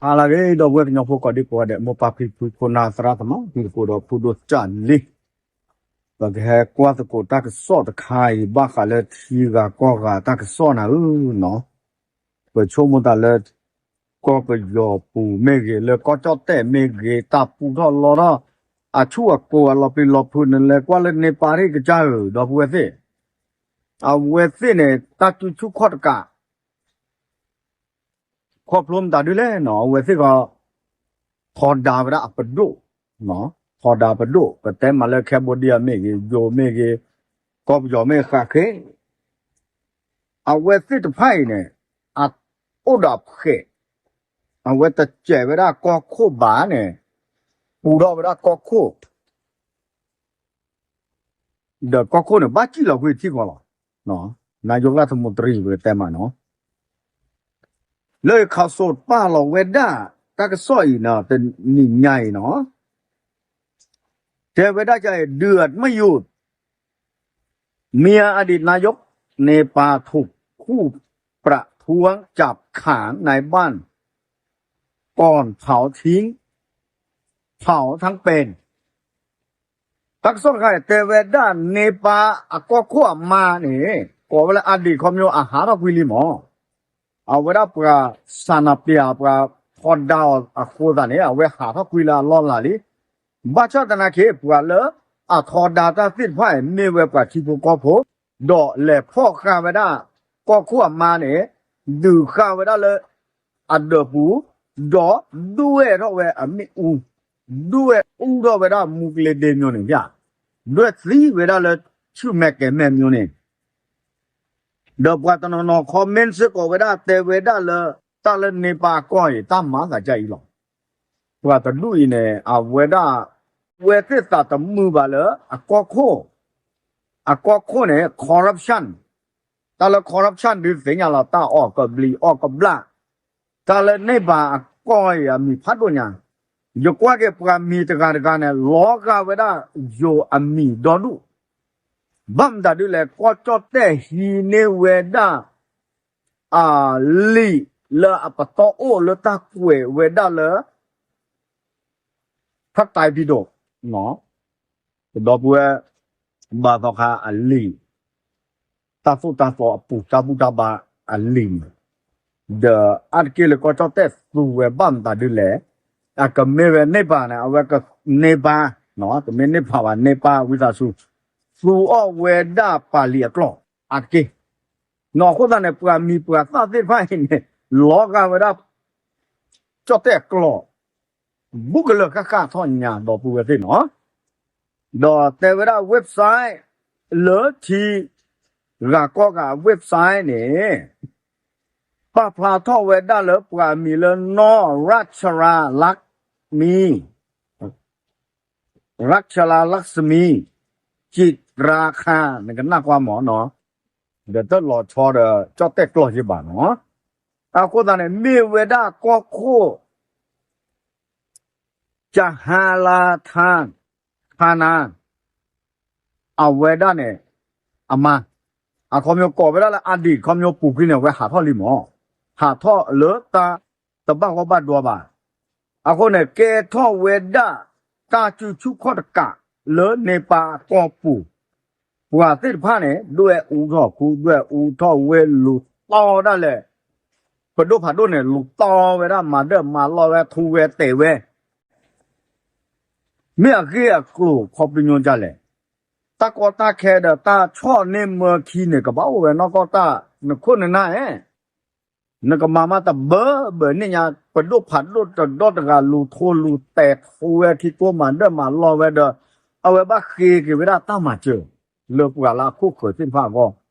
ဟါလၢအဂ့ၤ ဒီပုၢ်ဝဲၢ်ကညီဖိကိးဒံကိးဂၤဒဲး မိၢ်ပၢ်ဖံဖု ဖိနၢ်သရၣ်သမါ ဖံသကိးဒီးဖိဒိၣ်တၢ်လံ, ပကဟဲကွၢ်သကိးတၢ်ကစီၣ်တခါအံၤ ဘၣ်ဃးလၢထံဂၤကီၢ်ဂၤတၢ်ကစီၣ်နၤဧၢနီၤ, ပဆိကမိၣ်သးလၢ ကီၢ်ပယီၤပူၤမ့ၢ်ဂ့ၤ လၢကီၢ်ကၠီၣ်တဲၣ်မ့ၢ်ဂ့ၤ တၢ်ပူထီၣ်လီထီၣ် အဆူၣ်အကိၤအလီၤပျံၤလီၤဖုးန့ၣ် လဲၤကွၢ်လၢန့ၣ်ပၤထံၣ်ကစၢ်ဧၢ ဒီပုၢ်ဝဲၢ်သ့ၣ်, အဝဲသ့ၣ်န့ၣ် တၢ်စုဆူၣ်ခီၣ်တကး ခီဖျိမတၤဒ်လဲၣ်နီၤ အဝဲသ့ၣ်ကီး ထီဒါဝဲဒၣ်အပဒိၣ်, ထီဒါပဒိၣ် ပတဲမးလၢ Cambodia မ့ၢ်ဂ့ၤ ယိၤမ့ၢ်ဂ့ၤ ကီၢ်ပယီၤမ့ၢ်ဃးဃ့, အဝဲသ့ၣ်တဖၣ်အံၤန့ၣ် အအိၣ်ဒီးဖှဲး, အဝဲတစဲးဝဲဒၣ်ကီၢ်ခိၣ်ဘၣ်န့ၣ် ပူထီၣ်ဝဲဒၣ်ကီၢ်ခိၣ် ဒီးကီၢ်ခိၣ်န့ၣ် ဘၣ်စံၣ်လီၤကွံာ်ထံကီၢ်လီၤ. နယိလၢသမူတရံး ပကတဲမးနီၤ, လၢခးစိးပာ်လီၤဝဲဒၣ် တၢ်ကစီၣ်အံၤနီၤ တနံၤညါအံၤနီၤ, တဲဝဲဒၣ်ကါအံၤ เดือดไม่หยุด เมียอดีตนายกเนปาลถูกคู่ประท้วงจับขังในบ้านก่อนเผาทิ้ง เผาทั้งเป็น တၢ်ကစီၣ်တခါအံၤ တဲဝဲဒၣ် န့ပၢ်အကီၢ်ခိၣ်အမါန့ၣ် ကိးဝဲလၢ အဒံး ခီပညီ အဟးထီၣ်ကွံာ်လံမး, အဝဲဒၣ်ပှၤ ဆန္ဒပြ ပှၤထီဒါအီၤအဃိသတးန့ၣ် အဝဲဟးထီၣ်ကွံာ်လၢအလီၢ်လၤလံ. ဘၣ်ဆၣ်သနာ်က့ ပှၤလၢအထီဒါတၢ်သ့ၣ်တဖၣ်အံၤ မ့ၢ်ဝဲပှၤထံဖိကီၢ်ဖိ ဒီးလဲၤဖီၣ်ဃာ်ဝဲဒၣ် ကီၢ်ခိၣ်အမါန့ၣ် ဒုးဃာ်ဝဲဒၣ်လၢ အဒၢးပူၤ, ဒီးဒွဲၣ်ထီၣ်ဝဲအမ့ၣ်အူ, ဒွဲၣ်အူထီၣ်ဝဲဒၣ်မူကလ့ဒ့မျိန့ၣ်, ဒွဲၣ်သံဝဲဒၣ်လၢဆူၣ်မဲာ်ကဲၤမဲာ်မျိန့ၣ်, ဒီးပှၤတနီၤနီၤ comment စ့ၢ်ကီးဝဲဒၣ် တဲဝဲဒၣ်လၢ တၢ်လၢန့ပၢ်အကီၢ်အံၤ တၢ်မၤသးဒ်အံၤလီၤ. ပှၤတဒူၣ်အံၤန့ၣ် အဝဲဒၣ် ဝဲသ့ၣ်သးတမုာ်ဘၣ်လၢ အကီၢ်ခိၣ်, အကီၢ်ခိၣ်န့ၣ် corruption တၢ်လၢ corruption ဒုးသ့ၣ်ညါလီၤ တၢ်အီၣ်ကဘျံးအီၣ်ကဘျၣ်, တၢ်လၢန့ၢ်ဘၣ်အကီၢ်အံၤအမံၤဖးဒိၣ်ညါ, ယကွၢ်က့ၤပှၤမံၤတဂၤတဂၤန့ၣ် လီၤဂာ်ဝဲဒၣ်ယိၤအမံၤဒီဒူၣ်, ဘၣ်မတၤဒ်လဲၣ် ကီၢ်ကၠီၣ်တဲၣ်ဟံးန့ၢ်ဝဲဒၣ် အလံာ်လၢအပတီၢ်အိၣ်လၢတၢ်ကွဲးဝဲဒၣ်လၢ ဖးတၢ်ပံၤဒိၣ်, ဒီပုၢ်ဝဲၢ် ဘၣ်သီခါအလံာ်, တၢ်သိၣ်တၢ်သီအပူၤ တၢ်ဘူၣ်တၢ်ဘါအလံာ်န့ၣ်, ဒီးအါတက့ၢ်လၢကီၢ်ကၠီၣ်တဲၣ်သူဝဲဘၣ်မတၤဒ်လဲၣ်, အကမ့ၢ်ဝဲန့ၢ်ပၢ်န့ၣ် အဝဲကန့ၢ်ပၢ်, တမ့ၢ်န့ၢ်ပၢ်ဘၣ် န့ၢ်ပၢ်ဝံသးစူၤ, သူအီၣ်ဝဲဒၣ်ပာ်လံာ်အကျိာ် အါတက့ၢ်, နီၢ်အဃိသတးန့ၣ် ပှၤမံၤပှၤသၣ်သ့ၣ်တဖၣ်အံၤန့ၣ် လီၤဂာ်ဝဲဒၣ် ကၠီၣ်တဲၣ်အကျိာ် ဘူးကလၢာ်ဃၣ်ဃၣ်ထီၣ်ညါ ဒီပုၢ်ဝဲၢ်သ့ၣ်နီၤ, ဒီးတဲဝဲဒၣ် website လၢထံဂၤကီၢ်ဂၤ website န့ၣ် ပာ်ဖျါထီၣ်ဝဲဒၣ်လၢပှၤမံၤလၢနီၢ် ရၣ်ချရၤလၢၣ်မံ ရၣ်ချရၤလၢၣ်မံ စံးတြါခါ နကနၣ်ကွၢ်မးနီၤ, ဒီးတလီၤဆီဒီးကၠီၣ်တဲၣ်ကျိာ်ယဘၣ်နီၤ, အဃိသတးန့ၣ် မ့ၢ်ဝဲဒၣ်ကီၢ်ခိၣ် ကဟါလါထါ ခါနါ အဝဲဒၣ်န့ၣ် အမါ, အခီပညီကိးဝဲဒၣ်လၢအဒံး ခီပညီပူၤကွံာ်န့ၣ် အဝဲဟးထီၣ်လံမး, ဟးထီၣ်လၢတၢ်တဘၣ်ဂီၢ်ဘၣ်ဒွါဘၣ်, အဃိန့ၣ် ကဲထီၣ်ဝဲဒၣ် တၢ်စုဆူၣ်ခီၣ်တကး လၢန့ၢ်ပၢ်အကီၢ်ပူၤ, ပှၤသ့ၣ်တဖၣ်န့ၣ် ဒွဲၣ်အူထီၣ်ခူ ဒွဲၣ်အူထီၣ်ဝဲလူၤတီဒၣ်လဲာ်, ပဒိၣ်ဖးဒိၣ်န့ၣ် လူၤတီဝဲဒၣ် မၤဒၢၣ်မၤလီၢ်ဝဲ ထူဝဲတဲာ်ဝဲ မ့ၢ်အဂ့ၢ်အကျိၤခီပညီဒ်လဲၣ်, တၢ်ကီတၢ်ခဲဒီးတၢ်ဆီၣ်န့ၢ်မၢခံန့ၣ် ကဘၣ်အိၣ်ဝဲနီၢ်ကီၢ်တၢ် နခိၣ်နနၢ်ဧၢ, နကမၤမးတဘၢဘၢန့ၣ်ညါ ပဒိၣ်ဖးဒိၣ်တဒီတဂၤလူၤထူလူၤတဲာ်ထူဝဲခံကိးမၤဒၢၣ်မၤလီၢ်ဝဲဒီး အဝဲဘၣ်ဃ့က့ၤဝဲဒၣ်တၢ်မၤစၢၤ လၢပှၤလၢအခိၣ်ဃၢၤသ့ၣ်တဖၣ်အဂီၢ်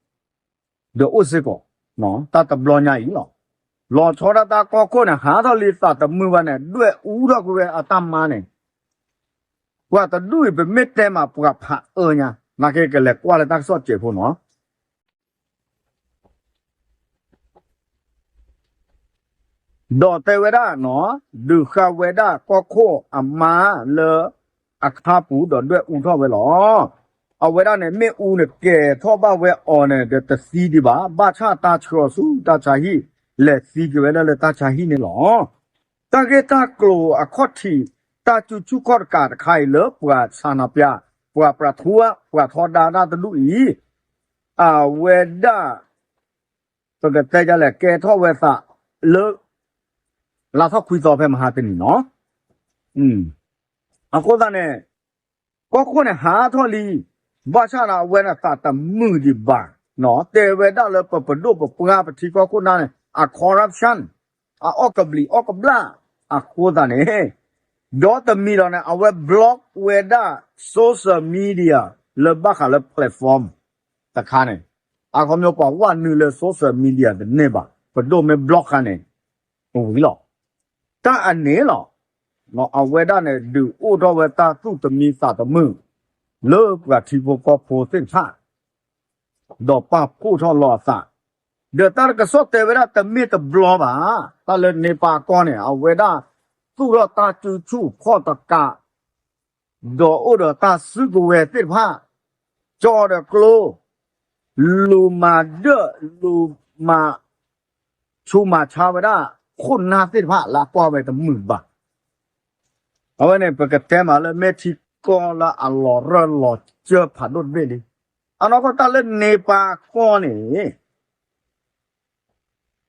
ဒီးအိၣ်စ့ၢ်ကီး တၢ်တဘျီညါအံၤလီၤ. လီၤဆီဒၣ်တၢ်ကီၢ်ခိၣ်န့ၣ် ဟးထီၣ်လံသးတမုာ်ဘၣ်န့ၣ် ဒွဲၣ်အူထီၣ်ကွံာ်ဝဲအတၢ်မါန့ၣ်, ပှၤတဒူၣ်အံၤ ပမ့ၢ်တဲမးပှၤဖးအၢညါ နာ်က့ကလဲၤကွၢ်လၢတၢ်ကစီၣ်စဲးဖိနီၤ ဒီးတဲဝဲဒၣ်နီၤ, ဒုးဃာ်ဝဲဒၣ်ကီၢ်ခိၣ်အမါလၢအခါပူၤ ဒီးဒွဲၣ်အူထီၣ်ဝဲလီၤ. အဝဲဒၣ်န့ၣ် မ့ၣ်အူန့ၣ်ကဲၤထီၣ်ဘၣ်ဝဲအီၤန့ၣ် ဒီးတသံဒံးဘၣ်, ဘၣ်ဆၣ်တၢ်ဆှၢအီၤဆူတၢ်ဆါဟံၣ် လဲၤသံက့ၤဝဲဒၣ်လၢတၢ်ဆါဟံၣ်န့ၣ်လီၤ. တၢ်ဂ့ၢ်တၢ်ကျိၤအခီၣ်ထံး တၢ်စုဆူၣ်ခီၣ်တကးတခါအံၤလၢပှၤဆန္ဒပြ, ပှၤပြးထူ, ပှၤထီဒါတၢ်တဒူၣ်အံၤ, အဝဲဒၣ် ပကတဲဒ်လဲၣ် ကဲထီၣ်ဝဲသးလၢ လါထီၣ်ခွံသီဖဲမဟါတနံၤနီၤ. အဃိသတးန့ၣ် ကီၢ်ခိၣ်န့ၣ်ဟးထီၣ်လံ, ဘၣ်ဆၣ်ဒီးအဝဲန့ၣ်သးတမုာ်ဒံးဘၣ်, တဲဝဲဒၣ်လၢပပဒိၣ်ပပှၢ်ပထံကီၢ်ခိၣ်နၢ်န့ၣ် အ corruption အအီၣ်ကဘျံးအီၣ်ကဘျၣ်အဃိသတးန့ၣ်, ဒီးတမံၤဒီးန့ၣ် အဝဲ block ဝဲဒၣ် social media လၢဘၣ်ဃးလၢ platform တခါန့ၣ်, အခီပညီပှၤဝဲနုာ်လၢ social media တန့ၢ်ဘၣ်, ပဒိၣ်မ့ၢ် block ခါန့ၣ် ဝံၤလီၤ. တၢ်အန့ၣ်လီၤ. အဝဲဒၣ်န့ၣ် ဒုးအိၣ်ထီၣ်ဝဲတၢ်သူၣ်တမံသးတမုာ် လၢပှၤထံဖိကီၢ်ဖိသ့ၣ်တဖၣ်, ဒီးပာ်ဖှိၣ်ထီၣ်လီၤအသး, ဒီးတၢ်တကစီၣ်တဲဝဲဒၣ်တမ့ၢ်တဘျီဘၣ်, တၢ်လၢန့ၣ်ပာ်ကီၢ်န့ၣ် အဝဲဒၣ်သူၣ်ထီၣ်တၢ်စုဆူၣ်ခီၣ်တကး ဒီးအိၣ်ဒီးတၢ်စုကဝဲၤသ့ၣ်တဖၣ်, ကၠီဒီးကျိ, လူၤမၤဒၢၣ်, လူၤမၤဆူးမၤဆါဝဲဒၣ် ခိၣ်နၢ်သ့ၣ်တဖၣ်လၢအကွၢ်ဝဲတမုာ်ဘၣ်. အဝဲန့ၣ် ပကတဲမးလၢမ့ၢ်ထံကီၢ်လၢအလီၤရၢၢ်လီၤစၢၢ်ဖးဒိၣ်တဘ့ၣ်လံ. အနီၢ်ကီၢ်တၢ်လၢန့ၣ်ပာ်ကီၢ်န့ၣ်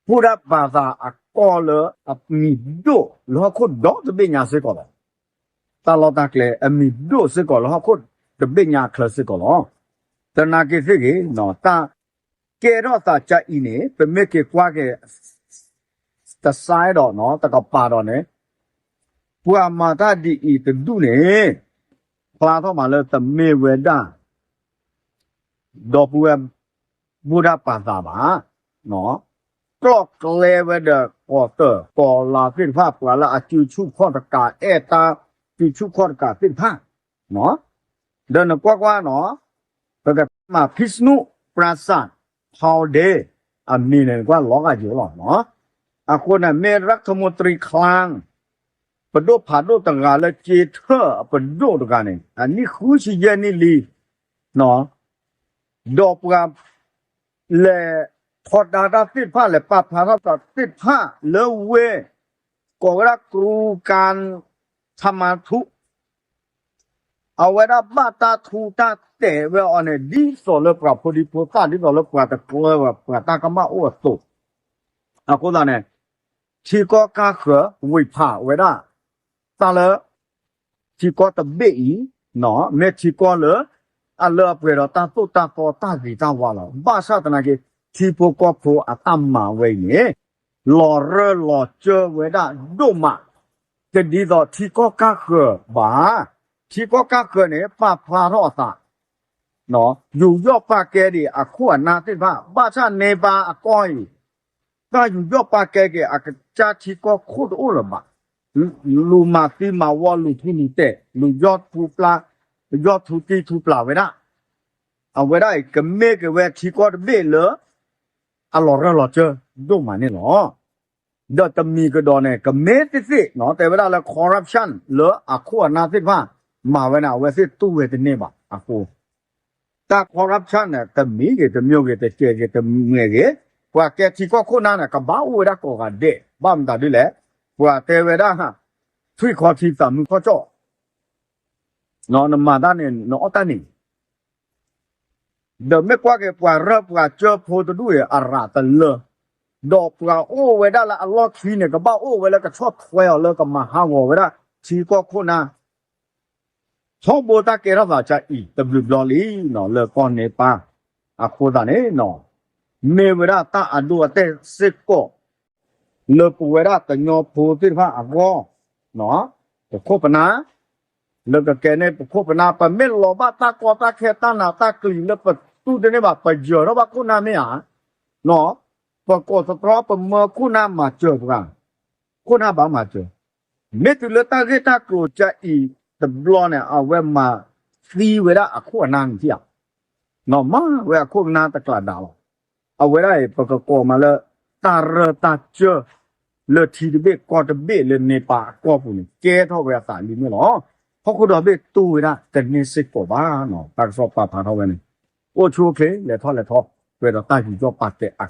ဘူၣ်ဒၣ်ပာ်သးအကီၢ်လၢအမံၤဒိၣ်လၢဟီၣ်ခိၣ်ဒီတဘ့ၣ်ညါစ့ၢ်ကီးလီၤ. တၢ်လီၢ်တၢ်ကျဲအမံၤဒိၣ်စ့ၢ်ကီးလၢဟီၣ်ခိၣ်တဘ့ၣ်ညါအချၢစ့ၢ်ကီးလီၤ. သနာ်က့သ့ၣ်ဂ့ၤ, တၢ်ကဲထီၣ်သးကအံၤန့ၣ် ပမ့ၢ်က့ၤကွၢ်က့ၤ တစဲဒီး တကပၤဒီးန့ၣ် ပှၤမၤတၢ်ဒ်အံၤတဒူၣ်န့ၣ် ဖျါထီၣ်မးလၢတမ့ၢ်ဝဲဒၣ် ဒီပုၢ်ဝဲၢ် ဘူၣ်ဒၣ်ပာ်သးဘၣ်, ကျီၣ်ကျဲဝဲဒီး ကီၢ်တၢၢ်ကီၢ်လၤသ့ၣ်တဖၣ် ပှၤလၢအစုဆူၣ်ခီၣ်တကး အဲၣ်တၢ်စုဆူၣ်ခီၣ်တကးသ့ၣ်တဖၣ်, ဒီးနကွၢ်ကွၢ်နီၤ, ပကတဲမး ဖံးစနူၣ်ပြၤစၢ် ဟီဒ့ အမံၤန့ၣ် နကွၢ်လီၤဂာ်ယိာ်လီၤနီၤ. အဃိန့ၣ် မ့ၢ်ရၢၣ်ထမူတရံချၢ ပဒိၣ်ဖးဒိၣ်တဂၤလၢက့ထၢၣ်အပဒိၣ်တဂၤန့ၣ် အနံၣ်ဃုဆံယဲၢ်နံၣ်လံ, ဒီးပှၤ လဲၤထီဒါတၢ်သ့ၣ်တဖၣ် လဲၤပာ်ဖျါထီၣ်သးသ့ၣ်တဖၣ်လၢဝဲ ကိးဝဲဒၣ် ကရူကၤ ထမၤထူ အဝဲဒၣ်ဘၣ်တၢ်ထူတၢ်တဲာ်ဝဲအီၤန့ၣ် ဒ်သိးလၢပှၤဖိဒံဖိသၣ် ဒ်သိးလၢပှၤတကျၢၤဘၣ် ပှၤတၢ်ကမၣ်အိၣ်အသိး, အဃိသတးန့ၣ် ထံကီၢ်ကါဃၢၤဝံၤဖးဝဲဒၣ် တၢ်လၢ ထံကီၢ်တဘ့ၣ်အံၤ မ့ၢ်ထံကီၢ်လၢ အလၢအပှဲၤဒီးတၢ်သိၣ်တၢ်သီတၢ်ဂ့ၤတၢ်ဝါလီၤ. ဘၣ်ဆၣ်သနာ်က့ ထံဖိကီၢ်ဖိအတၢ်မၤဝဲအံၤန့ၣ် လီၤရၢၢ်လီၤစၢၢ်ဝဲဒၣ်ဒိၣ်မး, တဒ်သိးထံကီၢ်ကါဃၢၤဘၣ်. ထံကီၢ်ကါဃၢၤန့ၣ် ပာ်ဖျါထီၣ်အသး ယူးယီၣ်ပာ်ကဲဒံးအခိၣ်အနၢ်သ့ၣ်တဖၣ် ဘၣ်ဆၣ်န့ၢ်ပာ်အကီၢ်အံၤ တၢ်ယူးယီၣ်ပာ်ကဲက့ၤအကစၢ်ထံကီၢ်ခိၣ်တအိၣ်လၢၤဘၣ်. လူၤမၤသံမၤဝီ လူၤထူလူၤတဲာ် လူၤယီၢ်ထူပျၢ် ယီၢ်ထူတံၢ်ထူပျၢ်ဝဲဒၣ်, အဝဲဒၣ်အံၤ ကမ့ၢ်က့ၤဝဲထံကီၢ်တဘ့ၣ်လၢ အလီၤရၢၢ်လီၤစၢၢ်ဒိၣ်မးန့ၣ်လီၤ. ဒီးတမံၤကဒီးန့ၣ် ကမ့ၢ်သ့ၣ်သ့ၣ် တဲဝဲဒၣ်လၢ corruption လၢအခိၣ်အနၢ်သ့ၣ်တဖၣ် မၤဝဲန့ၣ် အဝဲသ့ၣ်တူၢ်ဝဲတန့ၢ်ဘၣ်အဃိ တၢ် corruption န့ၣ် တမံၤဂ့ၤ တမံၤဂ့ၤ တစဲးဂ့ၤ တမံၤဂ့ၤ ပှၤကဲထံကီၢ်ခိၣ်နၢ်န့ၣ် ကဘၣ်အိၣ်ဝဲဒၣ်ကိးဂၤဒဲး ဘၣ်မတၤဒ်လဲၣ်, ပှၤတဲဝဲဒၣ် ထွံၣ်ခီထံသးမုၢ်ခီၣ်ကၠီၣ် နမၤတၢ်န့ၣ် နအီၣ်တၢ်န့ၣ် ဒီးမ့ၢ်ကွၢ်က့ၤပှၤရၢၢ်ပှၤစၢၢ်ဖိတဒူၣ်အံၤ အရးတလၢ, ဒီးပှၤအိၣ်ဝဲဒၣ်လၢအလီၢ်ခံန့ၣ် ကဘၣ်အိၣ်ဝဲလၢကဆီၣ်ထွဲအီၤလၢကမၤဟးဂီၤဝဲဒၣ် ထံကီၢ်ခိၣ်နၢ် ထီဘိတၢ်ကဲထီၣ်သးကအံၤ တဘျုးဘျီလံ လၢကီၢ်န့ၣ်ပၢ် အဃိသတးန့ၣ် မ့ၢ်ဝဲဒၣ်တၢ်အဒိအတဲာ်စ့ၢ်ကီး လၢပဝဲဒၣ်ကညီဖိသ့ၣ်တဖၣ်အဂီၢ် ပခိၣ်ပနၢ် လၢကကဲန့ၢ်ပခိၣ်ပနၢ် ပမ့ၢ်လီၤဘၣ်တၢ်ကီတၢ်ခဲတၢ်နးတၢ်ကျံၤလၢပတူၢ်တန့ၢ်ဘၣ် ပယၢၤထီၣ်ဘၣ်ခိၣ်နၢ်မ့ၢ်ဧါ, ပကိးသတြီပမၢခိၣ်နၢ်မၤစၢၤပှၤ, ခိၣ်နၢ်ဘၣ်မၤစၢၤ, မ့ၢ်တုၤလၢတၢ်ဂ့ၢ်တၢ်ကျိၤကအံၤတဘျီန့ၣ် အဝဲမၤသံဝဲဒၣ်အခိၣ်အနၢ်န့ၣ်ထံၣ်ဧါ, မၤဝဲအခိၣ်အနၢ်တကျးဒၣ်လီၤ. အဝဲဒၣ်အံၤ ပကကိးမးလၢ တၢ်ရၢၢ်တၢ်စၢၢ် လၢထံတဘ့ၣ်ကီၢ်တဘ့ၣ်လၢန့ၣ်ပၢ်အကီၢ်ပူၤန့ၣ် ကဲထီၣ်ဝဲအသးလံန့ၣ်လီၤ. ဟီၣ်ခိၣ်ဒီဘ့ၣ်တူၢ်ဝဲဒၣ်တန့ၢ်စ့ၢ်ကီးဘၣ်နီၤ တၢ်ကစီၣ်ပာ်ဖျါထီၣ်ဝဲန့ၣ် အိၣ်ဆူၣ်အိၣ်ချ့လဲၤထီၣ်လဲၤထီ ပှဲၤဒီးတၢ်ယူးယီၣ်ပာ်ကဲအ